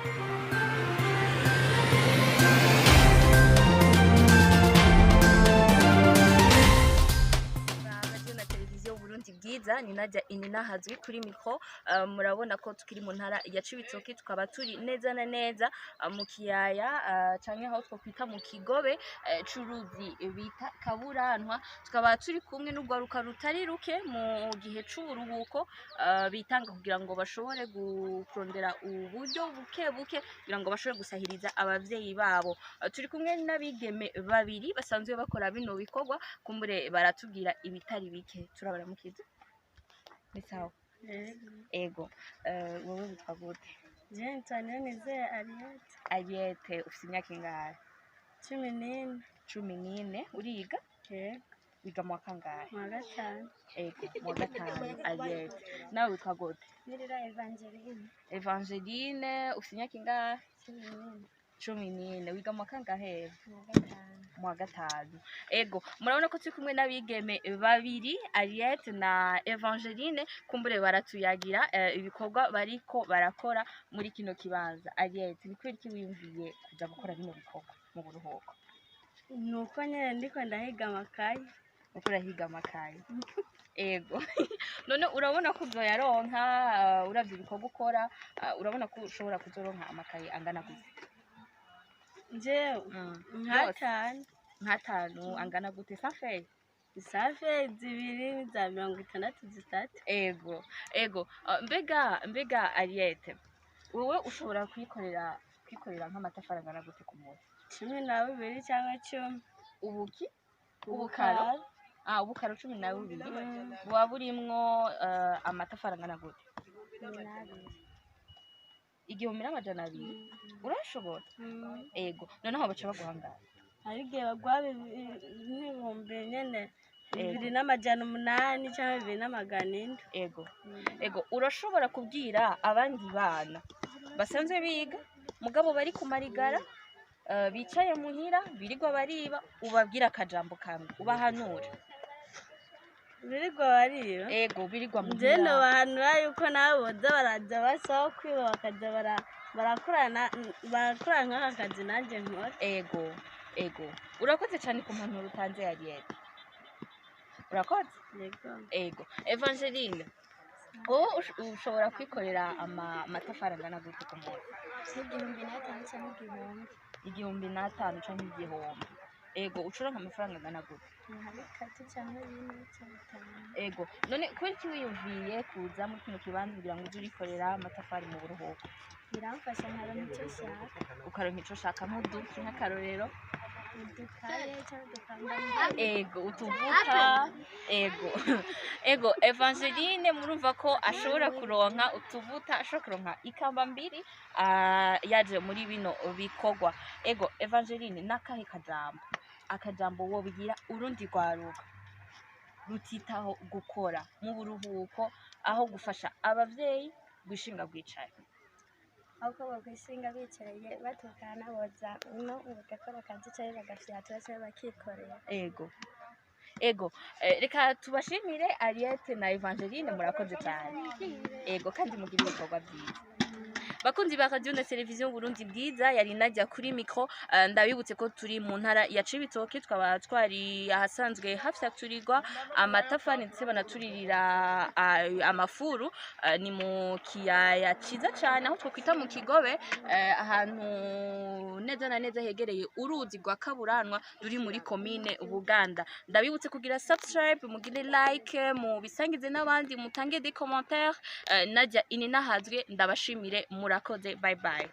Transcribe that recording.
Radio na televiziyo Burundi Bwiza, ni Nadia Ininahazwi kuri micro. Murabona ko tukiri mu ntara ya Cibitoke, tukaba turi neza na neza mu kiyaya canke aho twokwita mu kigobe c'uruzi bita Kaburantwa. Tukaba turi kumwe n'urwaruka rutari ruke mu gihe c'uburuhuko bitanga kugira ngo bashobore kurondera uburyo buke buke kugira ngo bashobore gusahiriza abavyeyi babo. Turi kumwe n'abigeme babiri basanzwe bakora bino bikorwa, kumbure baratubwira ibitari bike. Turabaramukiza, ni sawa? Ego. Wowe witwa gute? Je nitwa Niyonizeye Ariete. Ariete, ufite imyaka ingahe? 14. 14. Uriga? Yego. Wiga mu wa kangahe? Mu wa gatanu. Ego, mu wa gatanu. Ariete, nawe witwa gute? Nirira Evangeline. Evangeline, ufite imyaka ingahe? 14. 14. Wiga mu wa kangahe? Mu wa gatanu. Mu wa gatanu. Ego, murabona ko turi kumwe n'abigeme babiri, Ariete na Evangeline, kumbure baratuyagira ibikorwa bariko barakora muri kino kibanza. Ariete, ni kubera iki wiyumviye kuja gukora bino bikorwa mu buruhuko? Nuko nyene ndiko ndahiga amakaye. Uko urahiga amakaye? Ego, none urabona ko uzoyaronka? Uravye ibikorwa ukora, urabona ko ushobora kuzoronka amakaye angana gute? Jewe nk'atanu. Nk'atanu angana gute? Safe? Isafe zibiri za 60, zitatu. Ego. Mbega Ariete, wowe ushobora kwikorera nk'amatafari angana gute ku munsi? 12 cyangwa 10. Ubuki, ubukaro? Ah, ubukaro 12 buba burimwo amatafari angana gute? 2. 1200, urashobora? Ego, noneho baca baguha angahe? Hari igihe baguha nk'ibihumbi nyene 2800 cyangwa 2400. Ego, urashobora kubwira abandi bana basanzwe biga mugabo bari ku marigara, bicaye muhira birirwa bariba, ubabwira akajambo kamwe ubahanura? Birirwa bariba? Ego, birirwa Nje muhira. Nobahanura yuko nabo boza baraza basaba kwiba, bakaza barakorana, barakora nk'aka kazi nanjye nkora. Ego, urakoze cyane ku mpanuro utanze, Ariete, urakoze. Yego. Ego, Evangeline, wowe ushobora kwikorera amatafari angana gute ku munsi? 1500 cyangwa 1000. 1500 canke 1000. Ego, ucuranka amafaranga angana gute? Nka bitatu cyangwa bine cyangwa bitanu. Ego, none kubera iki wiyumviye kuza muri kino kibanza kugira ngo uze urikorera amatafari mu buruhuko? Biramfasha nkaronka icyo nshaka. Ukaronka ico ushaka, nk'uduki, nk'akarorero? Udukaye cyangwa udukanda. Ego, utuvuta. Ego, Evangeline murumva ko ashobora kuronka utuvuta, ashobora kuronka ikamba mbiri yaje muri bino bikorwa. Ego, Evangeline, nakahe akajambo wobwira urundi rwaruka rutitaho gukora mu buruhuko, aho gufasha abavyeyi gushinga rwicaye? Ahubwo bakwishinga bicaye batukana, boza uno bagakora akazi cyangwa bagafyatura cyangwa bakikorera. Ego, reka tubashimire, Ariete na Evangeline, murakoze cyane. Ego, kandi mugire ibikorwa byiza. Bakunzi ba Radio na Televiziyo Burundi Bwiza, yari Nadia kuri micro. Ndabibutse ko turi mu ntara ya Cibitoke, twaba twari ahasanzwe hafyaturirwa amatafari ndetse banaturirira amafuru. Ni mu kiyaya ciza cyane aho twokwita mu kigobe, ahantu neza na neza hegereye uruzi rwa Kaburanwa ruri muri komine Buganda. Ndabibutse kugira subscribe, mugire like, mubisangize n'abandi, mutange des commentaires. Nadia Ininahazwe, ndabashimire, murakoze, bye bye.